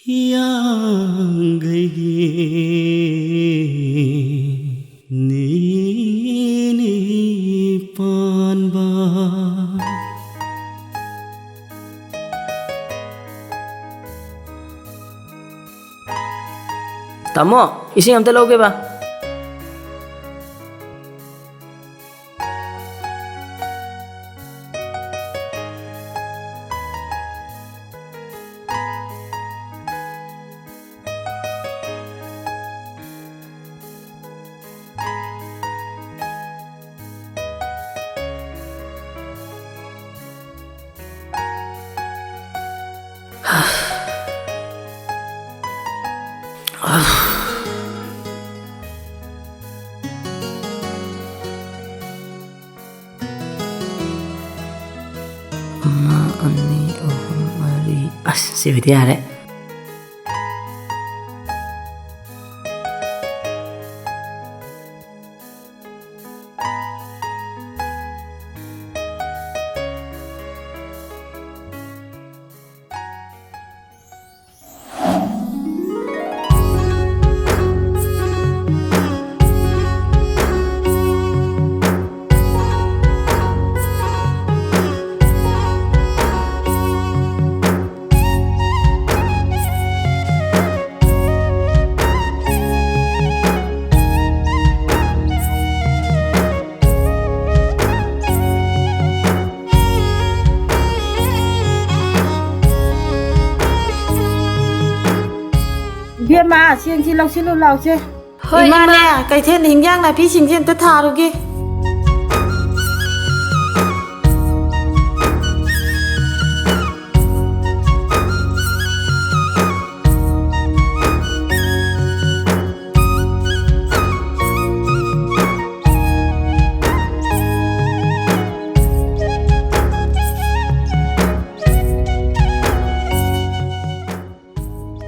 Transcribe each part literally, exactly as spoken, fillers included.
ꯍꯤꯌꯥꯡꯒꯩꯒꯤ ꯅꯤꯅꯤ ꯄꯥꯟꯕ꯫ ꯇꯥꯃꯣ, ꯏꯁꯤꯡ ꯑꯝꯇ ꯂꯧꯒꯦꯕ꯫ ꯑꯃ, ꯑꯅꯤ, ꯑꯍꯨꯝ, ꯃꯔꯤ꯫ ꯑꯁ, ꯁꯤꯕꯨꯗꯤ ꯌꯥꯔꯦ꯫ ꯏꯕꯦꯝꯃ, ꯆꯦꯡꯁꯤ ꯂꯧꯁꯤꯜꯂꯨ ꯂꯥꯎꯁꯦ꯫ ꯍꯣꯏ, ꯏꯃꯥꯅꯦ, ꯏꯃꯥ꯫ ꯀꯩꯊꯦꯜꯗ ꯍꯤꯟꯖꯥꯡ ꯅꯥꯄꯤꯁꯤꯡꯁꯦ ꯑꯝꯇ ꯊꯥꯔꯨꯒꯦ꯫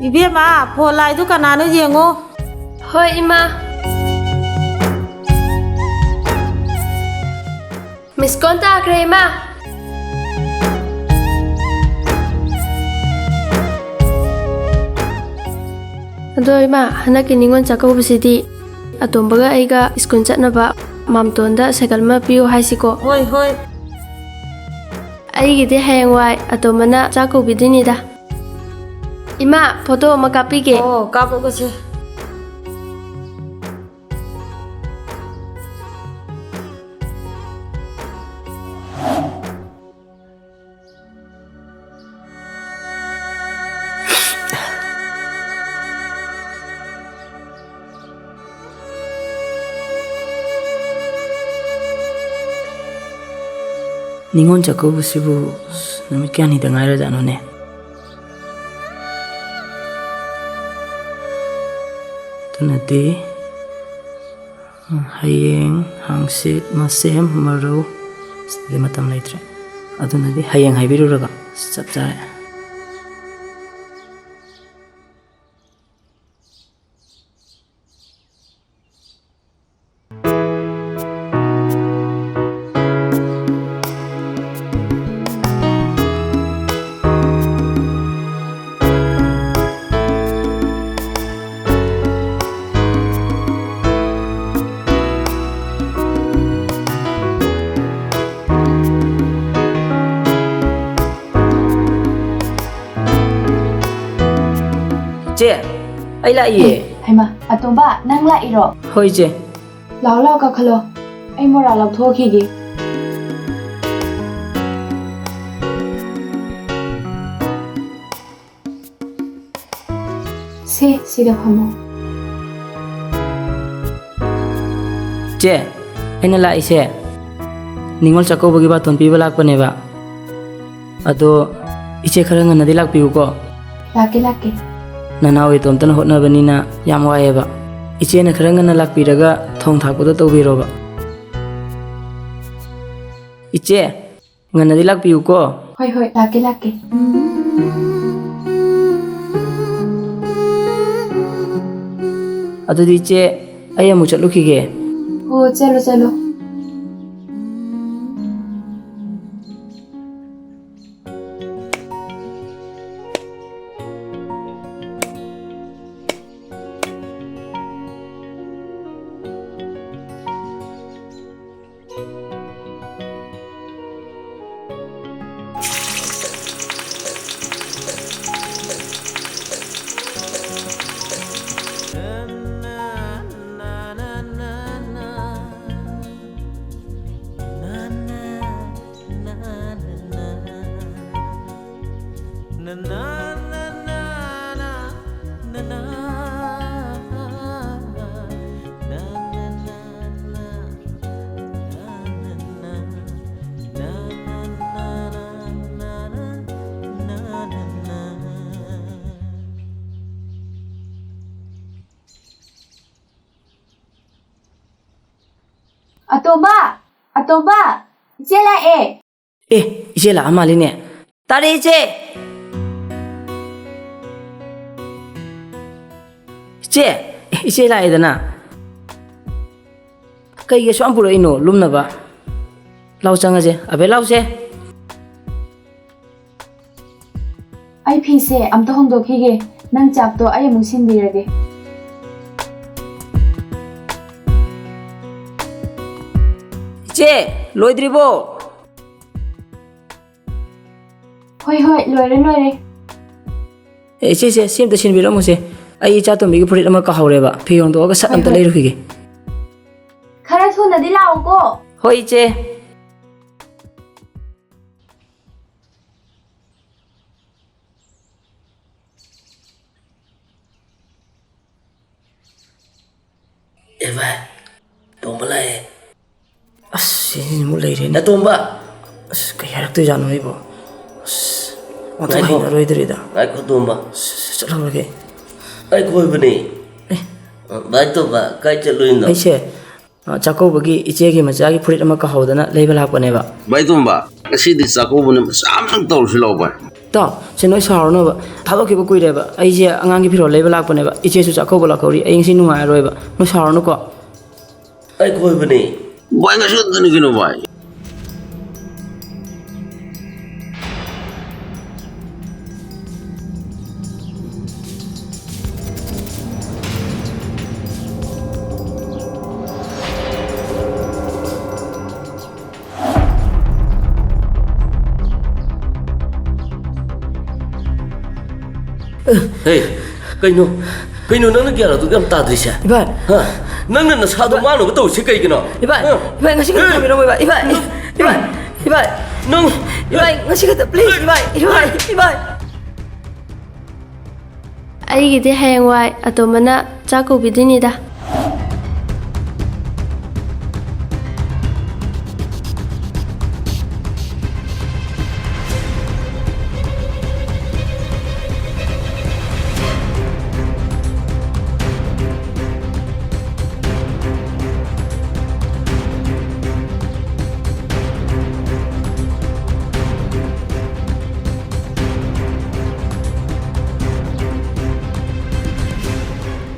ꯏꯕꯦꯝꯃ, ꯐꯣꯟ ꯂꯥꯛꯏꯗꯨ ꯀꯅꯥꯅꯣ ꯌꯦꯡꯉꯣ꯫ ꯍꯣꯏ, ꯏꯃꯥ꯫ ꯃꯤꯁ ꯀꯣꯜ ꯇꯥꯈ꯭ꯔꯦ, ꯏꯃꯥ꯫ ꯑꯗꯣ ꯏꯃꯥ, ꯍꯟꯗꯛꯀꯤ ꯅꯤꯉꯣꯜ ꯆꯥꯛꯀꯧꯕꯁꯤꯗꯤ ꯑꯇꯣꯝꯕꯒ ꯑꯩꯒ ꯁ꯭ꯀꯨꯜ ꯆꯠꯅꯕ ꯃꯥꯝꯇꯣꯟꯗ ꯁꯥꯏꯀꯜ ꯑꯃ ꯄꯤꯌꯨ ꯍꯥꯏꯁꯤꯀꯣ꯫ ꯍꯣꯏ, ꯍꯣꯏ꯫ ꯑꯩꯒꯤꯗꯤ ꯍꯌꯦꯡꯋꯥꯏ ꯑꯇꯣꯝꯕꯅ ꯆꯥꯛ ꯀꯧꯕꯤꯗꯣꯏꯅꯤꯗ꯫ ꯏꯃꯥ, ꯐꯣꯇꯣ ꯑꯃ ꯀꯥꯞꯄꯤꯒꯦ꯫ ꯑꯣ, ꯀꯥꯞꯄꯛꯑꯣꯁꯦ꯫ ꯅꯤꯉꯣꯜ ꯆꯥꯛꯀꯧꯕꯁꯤꯕꯨ ꯅꯨꯃꯤꯠ ꯀꯌꯥꯅꯤꯗ ꯉꯥꯏꯔꯖꯥꯠꯅꯣꯅꯦ? ꯑꯗꯨꯅꯗꯤ, ꯍꯌꯦꯡ, ꯍꯥꯡꯆꯤꯠ, ꯃꯁꯦꯝ, ꯃꯔꯨ, ꯁꯤꯗꯗꯤ ꯃꯇꯝ ꯂꯩꯇ꯭ꯔꯦ꯫ ꯑꯗꯨꯅꯗꯤ ꯍꯌꯦꯡ ꯍꯥꯏꯕꯤꯔꯨꯔꯕ ꯆꯞ ꯆꯥꯔꯦ꯫ ꯏꯆꯦ, ꯑꯩ ꯂꯥꯛꯏꯌꯦ꯫ ꯑꯦ, ꯍꯩꯃꯥ, ꯑꯇꯣꯝꯕ, ꯅꯪ ꯂꯥꯛꯏꯔꯣ? ꯍꯣꯏ, ꯏꯆꯦ꯫ ꯂꯥꯛꯑꯣ, ꯂꯥꯛꯑꯣ, ꯀꯥꯈꯠꯂꯣ꯫ ꯑꯩ ꯃꯣꯔꯥ ꯂꯧꯊꯣꯛꯈꯤꯒꯦ꯫ ꯁꯦ, ꯁꯤꯗ ꯐꯝꯃꯣ꯫ ꯆꯦ, ꯑꯩꯅ ꯂꯥꯛꯏꯁꯦ ꯅꯤꯉꯣꯜ ꯆꯥꯛꯀꯧꯕꯒꯤ ꯕꯥꯇꯣꯟ ꯄꯤꯕ ꯂꯥꯛꯄꯅꯦꯕ꯫ ꯑꯗꯣ ꯏꯆꯦ ꯈꯔ ꯉꯟꯅꯗꯤ ꯂꯥꯛꯄꯤꯌꯨꯀꯣ꯫ ꯂꯥꯛꯀꯦ, ꯂꯥꯛꯀꯦ꯫ ꯅꯅꯥꯎ ꯏꯇꯣꯝꯇꯅ ꯍꯣꯠꯅꯕꯅꯤꯅ ꯌꯥꯝ ꯋꯥꯏꯑꯦꯕ꯫ ꯏꯆꯦꯅ ꯈꯔ ꯉꯟꯅ ꯂꯥꯛꯄꯤꯔꯒ ꯊꯣꯡ ꯊꯥꯛꯄꯗꯣ ꯇꯧꯕꯤꯔꯣꯕ꯫ ꯏꯆꯦ, ꯉꯟꯅꯗꯤ ꯂꯥꯛꯄꯤꯌꯨꯀꯣ꯫ ꯍꯣꯏ, ꯍꯣꯏ, ꯂꯥꯛꯀꯦ, ꯂꯥꯛꯀꯦ꯫ ꯑꯗꯨꯗꯤ ꯏꯆꯦ, ꯑꯩ ꯑꯃꯨꯛ ꯆꯠꯂꯨꯈꯤꯒꯦ꯫ ꯑꯣ, ꯆꯠꯂꯣ, ꯆꯠꯂꯣ꯫ ꯑꯇꯣꯝꯕ! ꯑꯇꯣꯝꯕ! ꯏꯆꯦ ꯂꯥꯛꯑꯦ! ꯑꯦ, ꯏꯆꯦ ꯂꯥꯛꯑ ꯃꯥꯜꯂꯤꯅꯦ꯫ ꯇꯥꯔꯦ, ꯏꯆꯦ! ꯏꯆꯦ! ꯑꯦ, ꯏꯆꯦ ꯂꯥꯛꯑꯦꯗꯅ꯫ ꯀꯩꯒꯤ ꯑꯁꯨꯛ ꯌꯥꯝ ꯄꯨꯔꯛꯏꯅꯣ ꯂꯨꯝꯅꯕ? ꯂꯥꯎ ꯆꯪꯉꯁꯦ꯫ ꯑꯕꯦ, ꯂꯥꯎꯁꯦ꯫ ꯑꯩ ꯐꯤꯁꯦ ꯑꯝꯇ ꯍꯣꯡꯗꯣꯛꯈꯤꯒꯦ꯫ ꯅꯪ ꯆꯥꯛꯇꯣ ꯑꯩ ꯑꯃꯨꯛ ꯁꯤꯟꯕꯤꯔꯒꯦ꯫ ꯏꯆꯦ, ꯂꯣꯏꯗ꯭ꯔꯤꯕꯣ? ꯍꯣꯏ, ꯍꯣꯏ, ꯂꯣꯏꯔꯦ, ꯂꯣꯏꯔꯦ꯫ ꯑꯦ, ꯏꯆꯦ, ꯏꯆꯦ, ꯁꯤ ꯑꯝꯇ ꯁꯤꯟꯕꯤꯔꯝꯃꯨꯁꯦ꯫ ꯑꯩ ꯏꯆꯥ ꯇꯣꯝꯕꯤꯒꯤ ꯐꯨꯔꯤꯠ ꯑꯃ ꯀꯥꯍꯧꯔꯦꯕ꯫ ꯐꯤ ꯍꯣꯡꯗꯣꯛꯑꯒ ꯁꯠ ꯍꯣꯏ, ꯑꯝꯇ ꯍꯣꯏ꯫ ꯂꯩꯔꯨꯈꯤꯒꯦ꯫ ꯈꯔ ꯊꯨꯅꯗꯤ ꯂꯥꯛꯎꯀꯣ꯫ ꯍꯣꯏ, ꯏꯆꯦ꯫ ꯑꯦ ꯚꯥꯏ, ꯇꯣꯝꯕ ꯂꯥꯛꯑꯦ꯫ ꯑꯁ, ꯁꯤꯅꯤꯃꯨꯛ ꯂꯩꯔꯦꯅꯦ꯫ ꯅꯇꯣꯝꯕ! ꯑꯁ, ꯀꯩ ꯍꯥꯏꯔꯛꯇꯣꯏꯖꯥꯠꯅꯣ ꯑꯩꯕꯣ? ꯑꯁ, ꯑꯣꯟꯊꯣꯛ ꯉꯥꯏꯈꯣ꯫ ꯍꯩꯅꯔꯣꯏꯗꯧꯔꯤꯗ꯫ ꯉꯥꯏꯈꯣ, ꯇꯣꯝꯕ꯫ ꯑꯁ, ꯆꯠꯍꯧꯔꯒꯦ꯫ ꯑꯩ ꯀꯣꯏꯕꯅꯦ꯫ ꯑꯦ꯫ ꯚꯥꯏ ꯇꯣꯝꯕ, ꯀꯥꯏ ꯆꯠꯂꯨꯏꯅꯣ? ꯑꯩꯁꯦ, ꯑ, ꯆꯥꯛꯀꯧꯕꯒꯤ ꯏꯆꯦꯒꯤ ꯃꯆꯥꯒꯤ ꯐꯨꯔꯤꯠ ꯑꯃ ꯀꯥꯍꯧꯗꯅ ꯂꯩꯕ ꯂꯥꯛꯄꯅꯦꯕ꯫ ꯚꯥꯏ ꯇꯣꯝꯕ, ꯉꯁꯤꯗꯤ ꯆꯥꯛꯀꯧꯕꯅꯦ, ꯃꯆꯥ ꯑꯝꯇꯪ ꯇꯧꯔꯨꯁꯤ ꯂꯥꯎ ꯚꯥꯏ꯫ ꯏꯇꯥꯎ, ꯁꯦ ꯅꯣꯏ ꯁꯥꯎꯔꯅꯣꯕ꯫ ꯊꯥꯗꯣꯛꯈꯤꯕ ꯀꯨꯏꯔꯦꯕ꯫ ꯑꯩꯁꯦ ꯑꯉꯥꯡꯒꯤ ꯐꯤꯔꯣꯜ ꯂꯩꯕ ꯂꯥꯛꯄꯅꯦꯕ꯫ ꯏꯆꯦꯁꯨ ꯆꯥꯛꯀꯧꯕ ꯂꯥꯛꯍꯧꯔꯤ꯫ ꯑꯩ ꯉꯁꯤ ꯅꯨꯡꯉꯥꯏꯔꯔꯣꯏꯕ꯫ ꯅꯣꯏ ꯁꯥꯎꯔꯅꯨꯀꯣ꯫ ꯑꯩ ꯀꯣꯏꯕꯅꯦ꯫ ꯚꯥꯏ, ꯉꯁꯤ ꯈꯛꯇꯅꯤ ꯀꯩꯅꯣ ꯚꯥꯏ꯫ ꯍꯦ, ꯀꯩꯅꯣ? ꯀꯩꯅꯣ ꯅꯪꯅ ꯒ꯭ꯌꯥꯟ ꯑꯗꯨꯛ ꯌꯥꯝ ꯇꯥꯗ꯭ꯔꯤꯁꯦ? ꯏꯕꯥꯏ꯫ ꯍꯥ? ꯅꯪꯅ ꯅꯁꯥꯗꯣ ꯏꯕꯥꯏ꯫ ꯃꯥꯡꯅꯕ ꯇꯧꯔꯤꯁꯦ ꯀꯩꯒꯤꯅꯣ? ꯏꯕꯥꯏ, ꯍꯥ? ꯏꯕꯥꯏ, ꯉꯁꯤ ꯈꯛꯇ ꯍꯦ! ꯊꯝꯕꯤꯔꯝꯃꯣ, ꯏꯕꯥꯏ꯫ ꯏꯕꯥꯏ, ꯏꯕꯥꯏ, ꯏꯕꯥꯏ꯫ ꯅꯪ ꯏꯕꯥꯏ, ꯉꯁꯤ ꯈꯛꯇ, please, ꯏꯕꯥꯏ, ꯏꯕꯥꯏ, ꯏꯕꯥꯏ꯫ ꯑꯩꯒꯤꯗꯤ ꯍꯌꯦꯡꯋꯥꯏ ꯑꯇꯣꯝꯕꯅ ꯆꯥꯛ ꯀꯧꯕꯤꯗꯣꯏꯅꯤꯗ꯫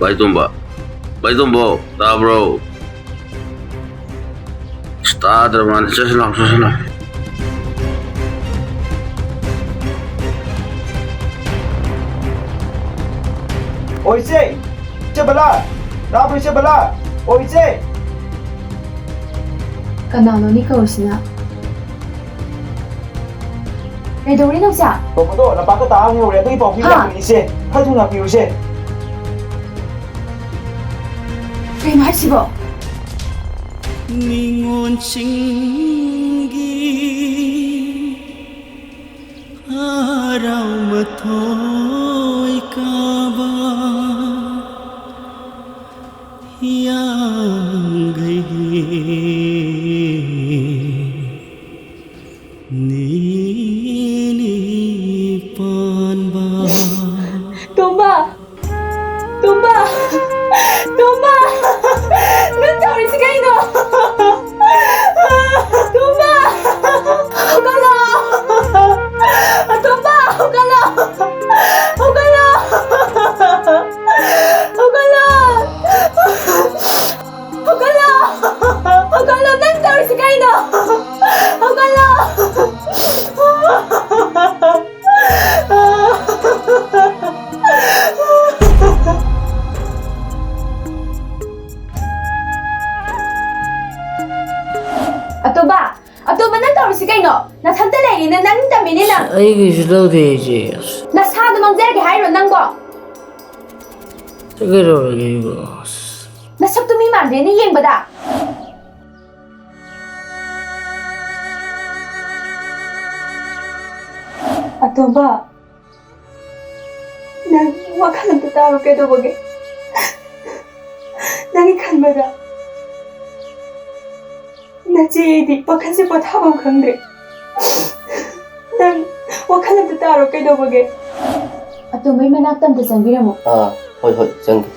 ꯚꯥꯏ ꯇꯣꯝꯕ, ꯚꯥꯏ ꯇꯣꯝꯕ, ꯇꯥꯕ꯭ꯔꯣ? ꯑꯁ, ꯇꯥꯗ꯭ꯔ ꯃꯥꯜꯂꯦ꯫ ꯆꯠꯁꯤ ꯂꯥꯛꯑꯣ, ꯆꯠꯁꯤ ꯂꯥꯛꯑꯣ꯫ ꯑꯣ, ꯏꯆꯦ! ꯏꯆꯦ ꯕꯂꯥ! ꯇꯥꯕ꯭ꯔꯣ, ꯏꯆꯦ ꯕꯂꯥ? ꯑꯣ, ꯏꯆꯦ! ꯀꯅꯥꯅꯣꯅꯦ ꯀꯧꯔꯤꯁꯤꯅ? ꯀꯩꯗꯧꯔꯦ ꯅꯥꯎꯆꯥ? ꯇꯣꯝꯕꯗꯣ ꯂꯝꯄꯥꯛꯇ ꯇꯥꯍꯧꯔꯦ, ꯑꯗꯨꯒꯤ ꯄꯥꯎ ꯄꯤꯕ ꯍꯥ? ꯂꯥꯛꯄꯅꯤ, ꯏꯆꯦ꯫ ꯈꯔ ꯊꯨꯅ ꯂꯥꯛꯄꯤꯔꯣ, ꯏꯆꯦ꯫ ꯀꯩꯅꯣ ꯍꯥꯏꯁꯤꯕꯣ? ꯅꯤꯉꯣꯜꯁꯤꯡꯒꯤ ꯍꯔꯥꯎ ꯃꯊꯣꯏ ꯀꯥꯕ ꯍꯤꯌꯥꯡꯒꯩꯒꯤ ꯅꯤꯅꯤ ꯄꯥꯟꯕ꯫ ꯇꯣꯝꯕ! ꯇꯣꯝꯕ! ꯇꯣꯝꯕ! ꯅꯪ ꯇꯧꯔꯤꯁꯤ ꯀꯩꯅꯣ? ꯇꯣꯝꯕ! ꯍꯧꯒꯠꯂꯣ! ꯇꯣꯝꯕ! ꯍꯧꯒꯠꯂꯣ! ꯍꯧꯒꯠꯂꯣ! ꯍꯧꯒꯠꯂꯣ! ꯍꯧꯒꯠꯂꯣ! ꯍꯧꯒꯠꯂꯣ! ꯅꯪ ꯇꯧꯔꯤꯁꯤ ꯀꯩꯅꯣ? ꯍꯧꯒꯠꯂꯣ! ꯑꯇꯣꯝꯕ! ꯑꯇꯣꯝꯕ, ꯅꯪ ꯇꯧꯔꯤꯁꯤ ꯀꯩꯅꯣ? ꯅꯊꯟꯇ ꯂꯩꯔꯤꯅꯦ, ꯅꯪ ꯇꯝꯃꯤꯅꯦ ꯅꯪ꯫ ꯑꯩ ꯀꯩꯁꯨ ꯇꯧꯗꯦ, ꯏꯆꯦ꯫ ꯑꯁ꯫ ꯅꯁꯥꯗꯣ ꯃꯥꯡꯖꯔꯒꯦ ꯍꯥꯏꯔꯣ ꯅꯪꯕꯣ? ꯀꯩꯗꯧꯔꯒꯦ ꯑꯩꯕꯨ? ꯑꯁ꯫ ꯅꯁꯛꯇꯨ ꯃꯤ ꯃꯥꯟꯗꯦꯅꯦ ꯌꯦꯡꯕꯗ꯫ ꯑꯇꯣꯝꯕ, ꯅꯪ ꯋꯥꯈꯜ ꯑꯝꯇ ꯇꯥꯔꯣ꯫ ꯀꯩꯗꯧꯕꯒꯦ? ꯅꯪꯒꯤ ꯈꯟꯕꯗ ꯅꯆꯦ ꯑꯩꯗꯤ ꯋꯥꯈꯜꯁꯦ ꯄꯣꯊꯥꯐꯝ ꯈꯪꯗ꯭ꯔꯦ꯫ ꯅꯪ ꯋꯥꯈꯜ ꯑꯝꯇ ꯇꯥꯔꯣ꯫ ꯀꯩꯗꯧꯕꯒꯦ? ꯑꯇꯣꯝꯕꯩ ꯃꯅꯥꯛꯇ ꯑꯝꯇ ꯆꯪꯕꯤꯔꯝꯃꯣ꯫ ꯑꯥ, ꯍꯣꯏ, ꯍꯣꯏ, ꯆꯪꯒꯦ꯫